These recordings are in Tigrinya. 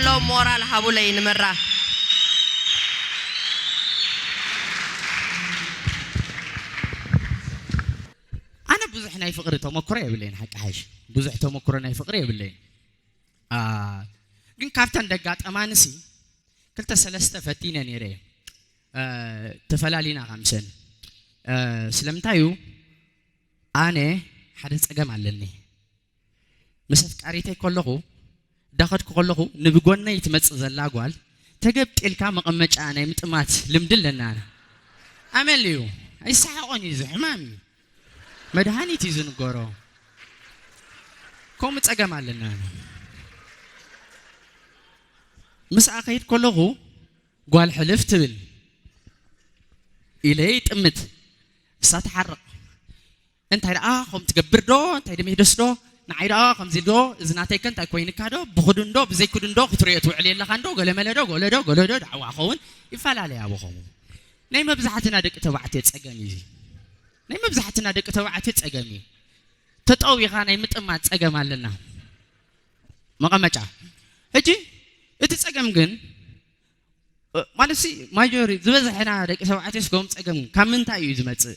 ሎ ሞራል ሃቡለይ ንምራ። ኣነ ብዙሕ ናይ ፍቕሪ ተመክሮ የብለይን፣ ሓቂ ሓይሽ ብዙሕ ተመክሮ ናይ ፍቕሪ የብለይን። አ፣ ግን ካብተን ደጋጠማንሲ ክልተ ሰለስተ ፈቲነ ነይረ እየ። አ፣ ተፈላሊና ካብ ምሰን። አ፣ ስለምንታይ እዩ? ኣነ ሓደ ጸገም ኣለኒ። ምስ ኣፍቃሪተይ ከለኹ፣ እንዳኸድኩ ከለኹ፣ ንብጎነይ ትመጽእ ዘላ ጓል፣ ተገምጢልካ መቐመጫ ናይ ምጥማት ልምዲ ኣለና። ኣመል እዩ። ኣይሰሓቖን እዩ፣ እዚ ሕማም እዩ። መድሃኒት እዩ ዝንገሮ። ከምኡ ጸገም ኣለና። ምስኣ ከይድ ከለኹ፣ ጓል ሕልፍ ትብል። ኢለ ይጥምት። እሳ ትሓርቕ። እንታይ ደኣ፣ ከም ትገብር ዶ፣ እንታይ ደሜህደስ ዶ፣ ንዓይ ደኣ ከምዚ ዶ፣ እዚ ናተይከ እንታይ ኮይንካ ዶ፣ ብኽዱን ዶ፣ ብዘይክዱን ዶ፣ ክትርእዮ ትውዕል የለኻን ዶ፣ ገለመለ ዶ፣ ገለ ዶ፣ ገለ ዶ፣ ዳዕዋ ኸውን፣ ይፈላለያ ብኸምኡ። ናይ መብዛሕትና ደቂ ተባዕትዮ ጸገም እዩ እዚ። ናይ መብዛሕትና ደቂ ተባዕትዮ ጸገም እዩ። ተጠዊኻ ናይ ምጥማት ጸገም ኣለና። መቐመጫ። ሕጂ፣ እቲ ጸገም ግን፣ እ፣ ማለት ሲ፣ ማጆሪ፣ ዝበዝሐና ደቂ ተባዕትዮስ ከም ጸገም ካብ ምንታይ እዩ ዝመጽእ?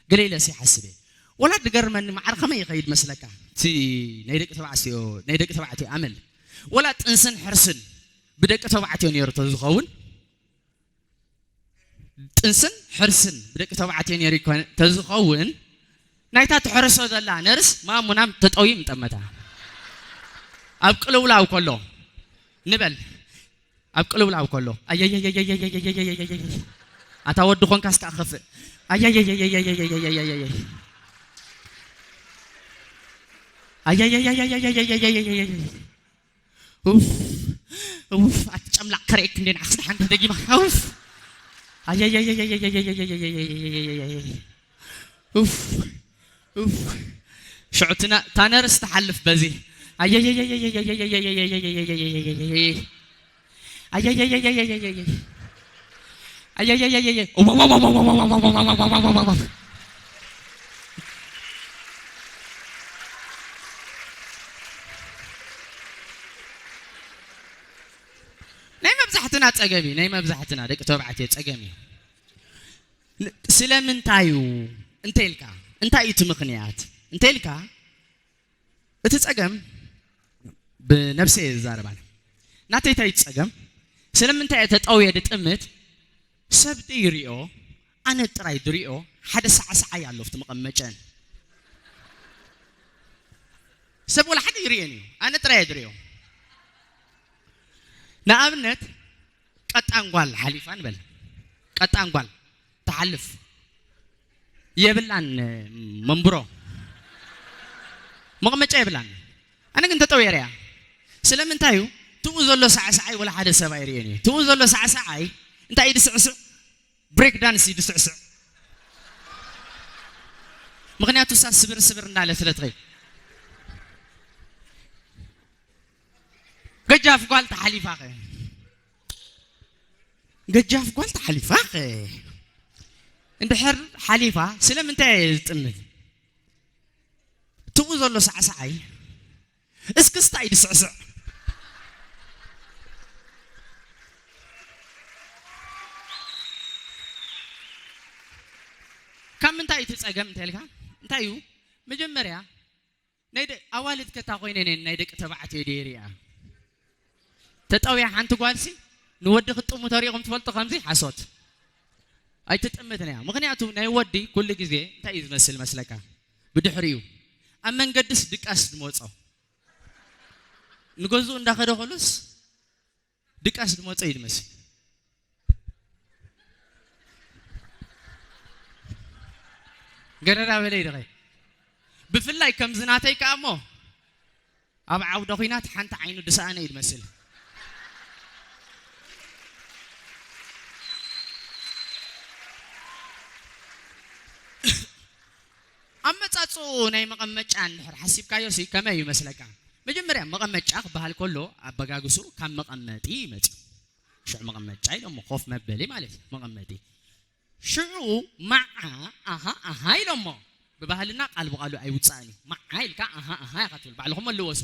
ገለ ኢለ ሲ ሓስብ እየ። ወላ ድገርመኒ፣ መዓር ከመይ ይኸይድ መስለካ? እቲ ናይ ደቂ ተባዕትዮ፣ ናይ ደቂ ተባዕትዮ ኣመል። ወላ ጥንስን ሕርስን ብደቂ ተባዕትዮ ነይሩ ተዝኸውን፣ ጥንስን ሕርስን ብደቂ ተባዕትዮ ነይሩ ይኮነ-፣ ተዝኸውን፣ ናይታ ትሕርሶ ዘላ ነርስ ማሙናም ተጠውዩ ምጠመታ። ኣብ ቅልውላው ከሎ ንበል፣ ኣብ ቅልውላው ከሎ፣ ኣየየየየየየየየየየየየ። ኣታ ወዲ ኾንካስ ከኣ ክኸፍእ። ኣየየየየየየየየየየየ። ኣየየየየየየየየየየ። ኡፍ፣ ኡፍ፣ ኣቲ ጨምላቕ ከርእየክ እንዴ ንዓኽስ ደሓን ደጊማ። ኡፍ። ኣየየየየየየየየየየየ። ኡፍ፣ ኡፍ። ሽዑ ትና-፣ ታነርስ ትሓልፍ በዚ። ኣየየየየየየየየየየየ። ኣየየየየየየየየ። ኣየየየየ። ናይ መብዛሕትና ጸገም እዩ፣ ናይ መብዛሕትና ደቂ ተባዕትዮ ጸገም እዩ። ን-፣ ስለምንታይ እዩ እንተ ኢልካ፣ እንታይ እዩ እቲ ምኽንያት እንተ ኢልካ፣ እቲ ጸገም ብነብሰይ እየ ዝዛረብ ኣነ። ናተይ እንታይ እዩ ጸገም? ስለምንታይ እየ ተጠውየ ድጥምት? ሰብ ድዩ ይሪኦ? ኣነ ጥራይ ድሪኦ ሓደ ሳዕሳዓይ ኣሎ ኣብቲ መቐመጨን። ሰብ ወላ ሓደ ይርእየን እዩ። ኣነ ጥራይ እየ ድሪኦ። ንኣብነት ቀጣን ጓል ሓሊፋ ንበል። ቀጣን ጓል ትሓልፍ። የብላን መንብሮ። መቐመጫ የብላን። ኣነ ግን ተጠውየረ እያ። ስለምንታይ እዩ? ትኡ ዘሎ ሳዕሳዓይ ወላ ሓደ ሰብ ኣይርእየን እዩ። ትኡ ዘሎ ሳዕሳዓይ እንታይ እዩ ድስዕስዕ? ብሬክ ዳንስ እዩ ድስዕስዕ። ምኽንያቱ እሳ ስብር ስብር እንዳለ ስለ ትኸይድ። ገጃፍ ጓል ተሓሊፋኸ? ገጃፍ ጓል ተሓሊፋኸ? እንድሕር ሓሊፋ ስለምንታይ እየ ዝጥምት? ትኡ ዘሎ ሳዕሳዓይ እስክስታ እዩ ድስዕስዕ። ካብ ምንታይ እዩ እቲ ጸገም እንተ ኢልካ? እንታይ እዩ? መጀመርያ ናይ ደ-፣ ኣዋልድ ከታ ኮይነን እየን ናይ ደቂ ተባዕትዮ ድየ ሪኣ? ተጠውያ ሓንቲ ጓልሲ ንወዲ ክትጥሙ ተሪእኹም ትፈልጡ? ከምዚ ሓሶት። ኣይትጥምትን እያ። ምኽንያቱ ናይ ወዲ ኩሉ ግዜ እንታይ እዩ ዝመስል መስለካ? ብድሕሪኡ ኣብ መንገድስ ድቃስ ዝመጾ፣ ንገዝኡ እንዳኸደ ከሉስ ድቃስ ዝመጾ እዩ ዝመስል። ገረዳ በለይ ድኸ? ብፍላይ ከምዚ ናተይ ከኣ እሞ ኣብ ዓውደ ኹናት ሓንቲ ዓይኑ ድሰኣነ እዩ ዝመስል። ኣመጻጽኡ ናይ መቐመጫ እንድሕር ሓሲብካዮ ሲ ከመይ ይመስለካ? መጀመርያ መቐመጫ ክበሃል ከሎ ኣበጋግስኡ ካብ መቐመጢ ይመጽእ። ሽዕ መቐመጫ ኢሎሞ፣ ኮፍ መበሊ ማለት እዩ፣ መቐመጢ። ሽዑ መዓ፣ ኣሃ፣ ኣሃ ኢሎሞ። ብባህልና ቃል ብቃሉ ኣይውጻእን እዩ። መዓ ኢልካ ኣሃ፣ ኣሃ ኢኻ ትብል። ባዕልኹም መልወሱ።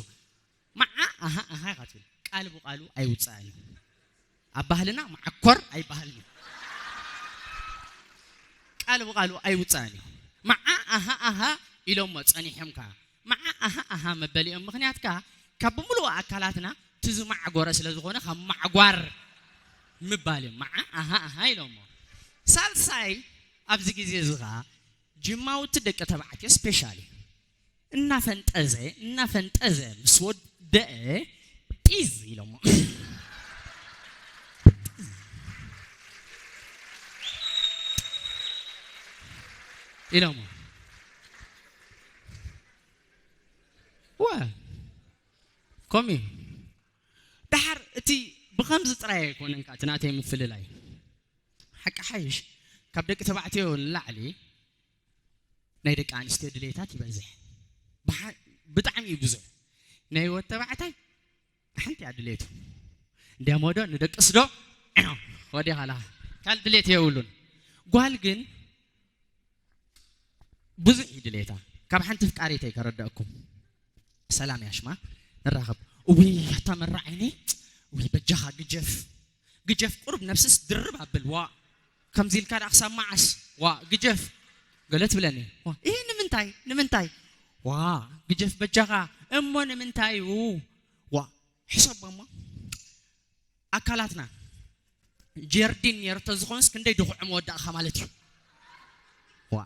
መዓ፣ ኣሃ፣ ኣሃ ኢኻ ትብል። ቃል ብቓሉ ኣይውጻእን እዩ። ኣብ ባህልና መዓኮር ኣይበሃልን እዩ። ቃል ብቓሉ ኣይውጻእን እዩ። መዓ ኣሃ ኣሃ ኢሎሞ ጸኒሖም ከኣ። መዓ ኣሃ ኣሃ መበሊኦም ምኽንያት ከኣ ካብ ብምሉእ ኣካላትና እቲ ዝማዕጎረ ስለ ዝኾነ ካብ ማዕጓር ምባል እዮም። መዓ ኣሃ ኣሃ ኢሎሞ። ሳልሳይ ኣብዚ ግዜ እዚ ኸኣ ጅማውቲ ደቂ ተባዕትዮ ስፔሻሊ እናፈንጠዘ እናፈንጠዘ ምስ ወደአ ጢዝ ኢሎሞ ኢሎሞ ወ ኮሚ ደሓር እቲ ብኸምዚ ጥራይ ኣይኮነን ከኣ እቲ ናተይ ምፍልላይ ሓቂ ሓይሽ ካብ ደቂ ተባዕትዮ ንላዕሊ ናይ ደቂ ኣንስትዮ ድሌታት ይበዝሕ። ብሓ- ብጣዕሚ እዩ ብዙሕ። ናይ ወድ ተባዕታይ ሓንቲ እያ ድሌቱ። እንዲያሞ ዶ ንደቅስ ዶ ወዲ ኻላ ካልእ ድሌት የብሉን። ጓል ግን ብዙሕ እዩ ድሌታ። ካብ ሓንቲ ፍቃሪተይ ከረዳእኩም። ሰላም ያሽማ ንራኸብ። ውይ ኣታ መራ ዓይነይ ውይ በጃኻ ግጀፍ ግጀፍ ቁርብ ነብስስ ድርብ ኣብል ዋ ከምዚ ኢልካ ደኣ ክሳብ መዓስ ዋ ግጀፍ ገለ ትብለኒ ዋ ይህ ንምንታይ ንምንታይ ዋ ግጀፍ በጃኻ እሞ ንምንታይ ው ዋ ሕሰቦ እሞ ኣካላትና ጀርዲን ነይሩ ተዝኾንስ ክንደይ ድኹዕ መወዳእኻ ማለት እዩ ዋ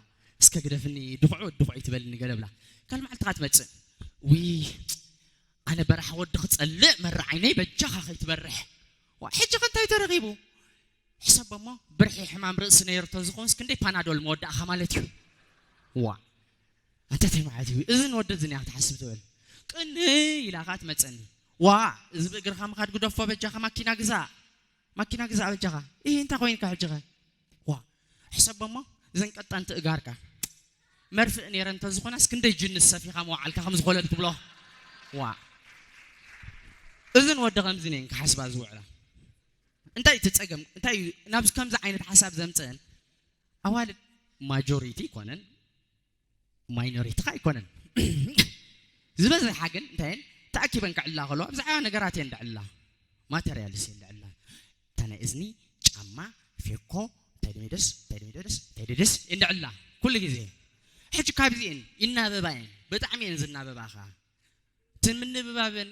እስከ ግደፍኒ ድኹዑ ድኹዕ ይትበልኒ ገለ ብላ ካልእ መዓልትኻ ትመጽእ ውይ ኣነ በራሕ ወዲ ክጸልእ መራ ዓይነይ በጃኻ ከይትበርሕ ዋ ሕጂ ከ እንታይ ተረኺቡ ሕሰብ እሞ ብርሒ ሕማም ርእሲ ነይሩ ተዝኾንስ ክንደይ ፓናዶል መወዳእኻ ማለት እዩ ዋ ኣንተ እንታይ ማለት እዩ እዚ ንወዲ እዚ እያ ክትሓስብ ትብል ቅንይ ኢላ ኸዓ ትመጸኒ ዋ እዚ ብእግርኻ ምኻድ ግደፎ በጃኻ ማኪና ግዛእ ማኪና ግዛእ በጃኻ ኢ እንታይ ኮይንካ ሕጂ ኸ ዋ ሕሰብ እሞ እዘን ቀጣንቲ እጋርካ መርፍእ ነይረ እንተዝኾናስ ክንደይ ጅንስ ሰፊኻ መዋዓልካ ከም ዝኾለል ትብሎ ዋ እዝን ወዲ ከምዚ ነን ክሓስባ ዝውዕላ እንታይ እቲ ጸገም እንታይ እዩ ናብዚ ከምዚ ዓይነት ሓሳብ ዘምጽእን ኣዋልድ ማጆሪቲ ይኮነን ማይኖሪቲ ካ ኣይኮነን ዝበዝሓ ግን እንታይ እየን ተኣኪበን ክዕላ ከለዋ ብዛዕባ ነገራት እየን ድዕላ ማተርያልስ እየን ድዕላ እታ ናይ እዝኒ ጫማ ፌኮ እንታይ ደሜደስ እንታይ ደሜደስ እንታይ ደደስ እየን ድዕላ ኩሉ ግዜ ሕጂ ካብዚኤን ይናበባ እየን ብጣዕሚ እየን ዝናበባ ኸዓ እቲ ምንብባበን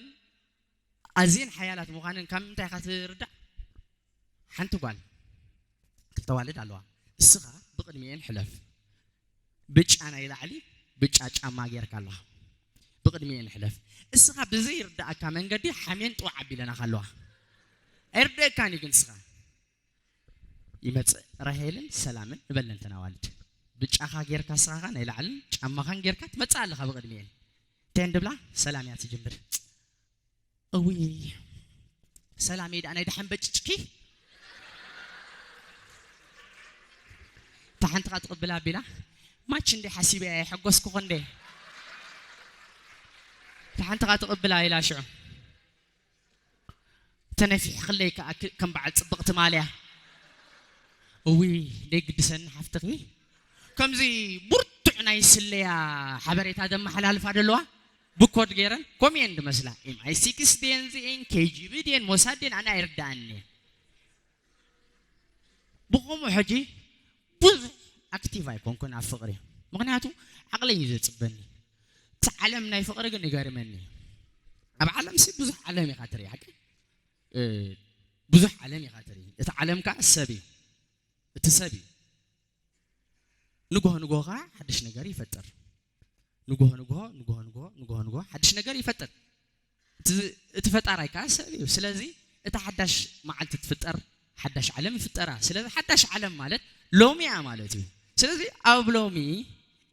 ኣዝየን ሓያላት ምዃነን ካብ ምንታይ ኢኻ ትርዳእ ሓንቲ ጓል ክልተ ኣዋልድ ኣለዋ እስኻ ብቕድሚኤን ሕለፍ ብጫ ናይ ላዕሊ ብጫ ጫማ ጌርካ ኣለኻ ብቕድሚኤን ሕለፍ እስኻ ብዘይርዳእካ መንገዲ ሓሜን ጥዋዕ ኣቢለናኻ ኣለዋ ኣይርደእካን እዩ ግን እስኻ ይመጽእ ራሄልን ሰላምን ንበለንተን ኣዋልድ ብጫኻ ጌርካ ስኻኻ ናይ ላዕልን ጫማኻን ጌርካ ትመጽእ ኣለኻ ብቕድሚኤን እንተን ድብላ ሰላም እያ ትጅምር እውይ ሰላመይ ደኣ ናይ ደሓን በጭጭኪ እታ ሓንትኻ ትቕብል ኣቢላ ማች እንደ ሓሲበ እያ የሐጎስኩ እንደ እታ ሓንትኻ ትቕብል ኣይላ ሽዑ ተነፊሕኽለይ ከኣ ከም በዓል ጽብቕቲ ማልያ እውይ ደይ ግድሰኒ ሓፍትኺ ከምዚ ብርቱዕ ናይ ስለያ ሓበሬታ ዘመሓላልፋ ደለዋ ብኮድ ገይረን ኮምየን ድመስላ ኤምኣይ ሲክስ ድየን ዝኤን ኬጂቢ ድየን ሞሳድ ድየን ኣነ ኣይርዳእኒ ብኸምኡ ሕጂ ብዙሕ ኣክቲቭ ኣይኮንኩን ኣብ ፍቕሪ ምኽንያቱ ዓቕለይ እዩ ዘፅበኒ እቲ ዓለም ናይ ፍቕሪ ግን ይገርመኒ ኣብ ዓለም ሲ ብዙሕ ዓለም ኢኻ ትርኢ ሓቂ ብዙሕ ዓለም ኢኻ ትርኢ እቲ ዓለም ከዓ ሰብ እዩ እቲ ሰብ እዩ ንግሆ ንግሆ ከዓ ሓድሽ ነገር ይፈጥር ንግሆ ንግሆ ንግሆ ንግሆ ንግሆ ንግሆ ሓድሽ ነገር ይፈጥር እቲ ፈጣራይ ከዓ ሰብ እዩ ስለዚ እታ ሓዳሽ መዓልቲ ትፍጠር ሓዳሽ ዓለም ይፍጠራ ስለዚ ሓዳሽ ዓለም ማለት ሎሚ እያ ማለት እዩ ስለዚ ኣብ ሎሚ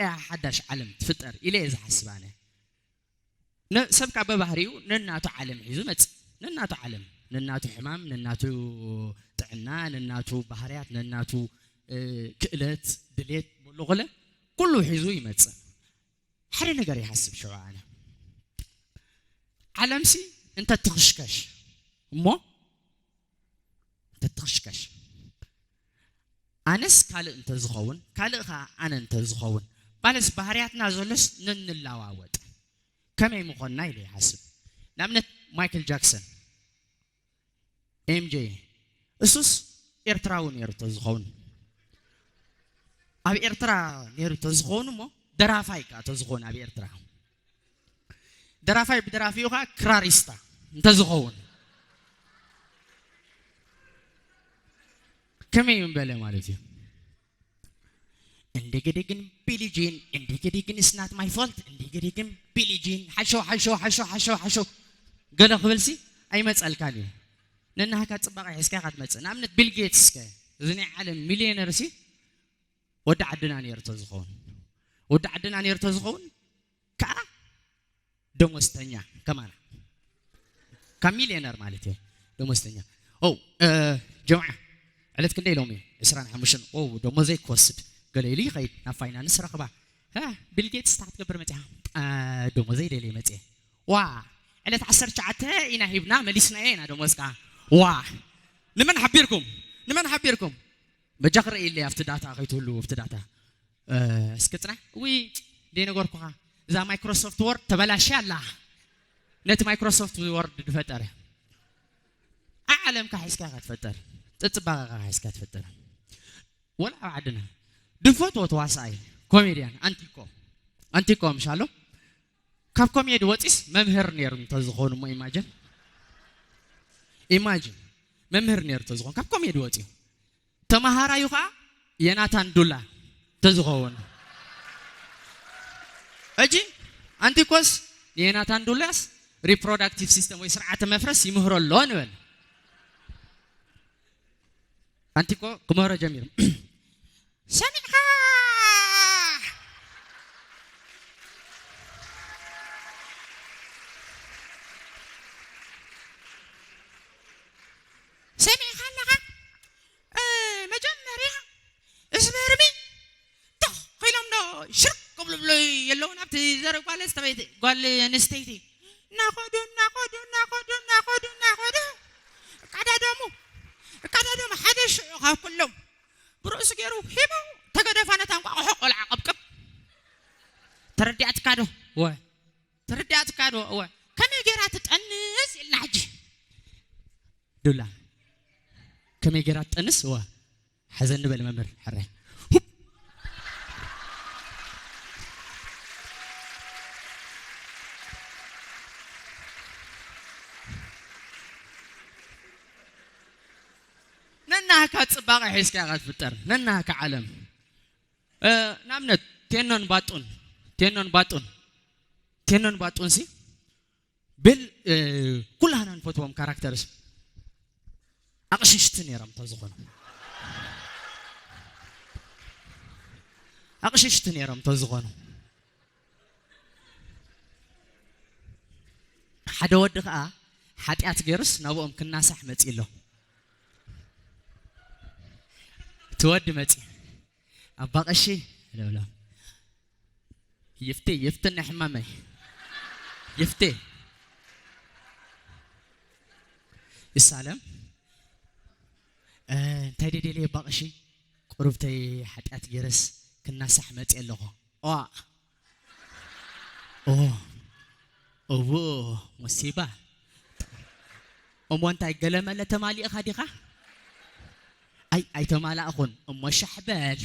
እያ ሓዳሽ ዓለም ትፍጠር ኢለ እየ ዝሓስብ ኣነ ሰብ ካብ በባህሪኡ ነናቱ ዓለም ሒዙ መጽእ ነናቱ ዓለም ነናቱ ሕማም ነናቱ ጥዕና ነናቱ ባህርያት ነናቱ ክእለት ድሌት በሎ ኮለ ኩሉ ሒዙ ይመጽእ ሓደ ነገር ይሓስብ ሽዑ ኣነ ዓለምሲ እንተትኽሽከሽ እሞ እንተትኽሽከሽ ኣነስ ካልእ እንተዝኸውን ካልእ ኸዓ ኣነ እንተዝኸውን ማለስ ባህርያትና ዘሎስ ነንላዋወጥ ከመይ ምኾንና ኢለ ይሓስብ ንኣብነት ማይክል ጃክሰን ኤምጄ እሱስ ኤርትራዊ ነይሩ ተዝኸውን፣ ኣብ ኤርትራ ነይሩ ተዝኸውን እሞ ደራፋይ ከኣ ተዝኸውን ኣብ ኤርትራ ደራፋይ ብደራፊኡ ከኣ ክራሪስታ እንተዝኸውን ከመይ ምበለ ማለት እዩ። እንዲግዲ ግን ቢሊጂን፣ እንዲግዲ ግን ስናት ማይ ፎልት፣ እንዲግዲ ግን ቢሊጂን ሓሾ ሓሾ ሓሾ ሓሾ ሓሾ ገለ ክብልሲ ኣይመጸልካን እዩ። ነናህካ ጽባቐ ሒዝካ ኢኻ ትመጽእ። ንኣብነት ቢል ጌትስ ከ እዚ ናይ ዓለም ሚልዮነር ሲ ወዲ ዓድና ነይሩ ተዝኸውን፣ ወዲ ዓድና ነይሩ ተዝኸውን ከኣ ደሞዝተኛ ከማና ካብ ሚልዮነር ማለት እየ። ደሞዝተኛ ኦ እ፣ ጀምዓ ዕለት ክንደይ ኢሎም እዩ ዕስራን ሓሙሽተን ኦ ደሞዘይ ክወስድ ገለ ኢሉ ይኸይድ ናብ ፋይናንስ ረኽባ። እ፣ ቢል ጌትስ እንታይ ክትገብር መፂኻ? እ፣ ደሞዘይ ደልየ መፅየ። ዋ ዕለት ዓሰርተ ትሽዓተ ኢና ሂብና መሊስናዮ ኢና ደሞዝካ። ዋ ንመን ሓቢርኩም? ንመን ሓቢርኩም? በጃ ክረእይለይ ኣብቲ ዳታ ከይትህሉ ኣብቲ ዳታ እስኪ ጽናሕ። ውይ ደይነገርኩኻ እዛ ማይክሮሶፍት ወርድ ተበላሽያ ኣላ። ነቲ ማይክሮሶፍት ወርድ ዝፈጠረ ዓለምካ ሒዝካ ኢኻ ትፈጠር፣ ጽባቐኻ ሒዝካ ትፈጠር። ወላ ኣብ ዓድና ድፈትዎ ተዋሳኣይ ኮሜድያን ኣንቲኮ ኣንቲኮ ምሻሎ ካብ ኮሜዲ ወፂስ መምህር ነይሩ እንተዝኾኑ እሞ ኢማጅን ኢማጅን መምህር ነይሩ እንተዝኾኑ ካብ ኮሜዲ ወፂኡ ተመሃራዩ ከዓ የናታን ዱላ ተዝኸውን እጂ ኣንቲኮስ ንየናታን ዱላስ ሪፕሮዳክቲቭ ሲስተም ወይ ስርዓተ መፍረስ ይምህሮ ኣሎ ንበል። ኣንቲኮ ክምህሮ ጀሚሩ ሰሚዕካ ሰሚዕካ ኣለኻ መጀመርያ ስበርሚ ተኽ ኮይኖም ዶ ሽርክ ክብሉ ብሎ የለውን ኣብቲ ዘረ ጓል ዝተበይቲ ጓል ኣንስተይቲ እናኸዱ እናኸዱ እናኸዱ እናኸዱ እናኸዱ እቃዳደሙ እቃዳደሙ ሓደ ሽዑ ካብ ኩሎም ብርእሱ ገይሩ ሂቡ ተገደፋ ነታ እንቋቑሖ ቆልዓ ቅብቅብ ተረዲኣትካ ዶ ወ ተረዲኣትካ ዶ ወ ከመይ ገይራ ትጠንስ ኢልና ሕጂ ዱላ ከመይ ገይራ ትጠንስ ወ ሓዘን ንበል መምህር ሕራይ ነናህካ ጽባቐ ሒዝካ ኢኻ ትፍጠር ነናህካ ዓለም ንኣብነት ቴኖን ባጡን ቴኖን ባጡን ቴኖን ባጡን ሲ ብል ኩላህና ንፈትዎም ካራክተርስ ኣቕሽሽቲ ነይሮም ተዝኾኑ ኣቕሽሽቲ ነይሮም ተዝኾኑ ሓደ ወዲ ከዓ ሓጢኣት ገይሩስ ናብኦም ክናሳሕ መፂ ኣሎ እቲ ወዲ መፂ ኣባ ቀሺ ለብሎ ይፍቴ ይፍትነ ሕማመይ ይፍቴ ይሳለም እንታይ ደደልየ ባቕሺ ቁሩብተይ ሓጢኣት ገይረስ ክናሳሕ መፅእ ኣለኹ ዋ ኦ እዎ ሙሲባ እሞ እንታይ ገለመለ ተማሊእኻ ዲኻ ኣይ ኣይተማላእኹን እሞ ሻሕ በል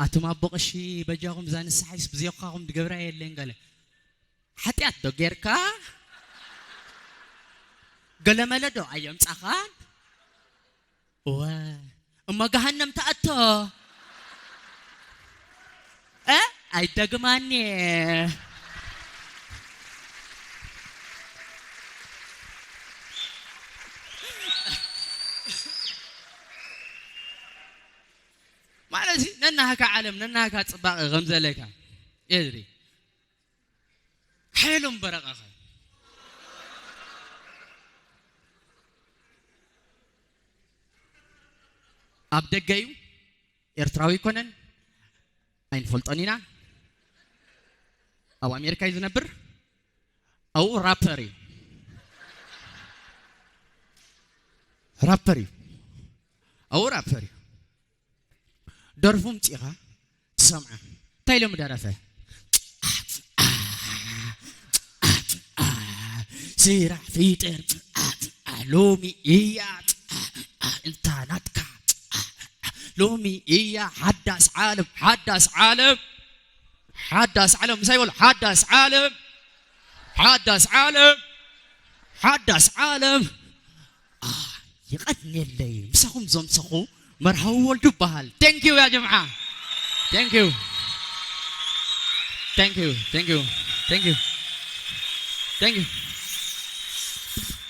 ኣቱም ኣቦ ቀሺ በጃኹም እዛ ንስሓይስ ብዘይኳኹም ድገብራ የለን ገለ ሓጢኣት ዶ ጌርካ ገለመለ ዶ ኣየምጻኻን እወ እሞ ገሃነም ተኣቶ እ ኣይደግማኒ ማለት ነናህካ ዓለም ነናህካ ጽባቐ ከም ዘለካ የድሪ ሓይሎም በረቐኸ ኣብ ደገ እዩ ኤርትራዊ ኣይኮነን ኣይንፈልጦን ኢና ኣብ ኣሜሪካ እዩ ዝነብር ኣብኡ ራፐር እዩ ራፐር እዩ ኣብኡ ራፐር እዩ ደርፉ ምፂኻ ሰምዓ እንታይ ኢሎም ደረፈ? ስራሕ ፊጥር ሎሚ እያ እልታ ናትካ ሎሚ እያ ሓዳስ ዓለም ሓዳስ ዓለም ሓዳስ ዓለም ምሳይ በሉ ሓዳስ ዓለም ሓዳስ ዓለም ሓዳስ ዓለም። ይቐንየለይ ምሳኹም ዘምሰኹ መርሃዊ ወልዱ ይበሃል። Thank you ያ ጀምዓ። Thank you. Thank you. Thank you. Thank you. Thank you.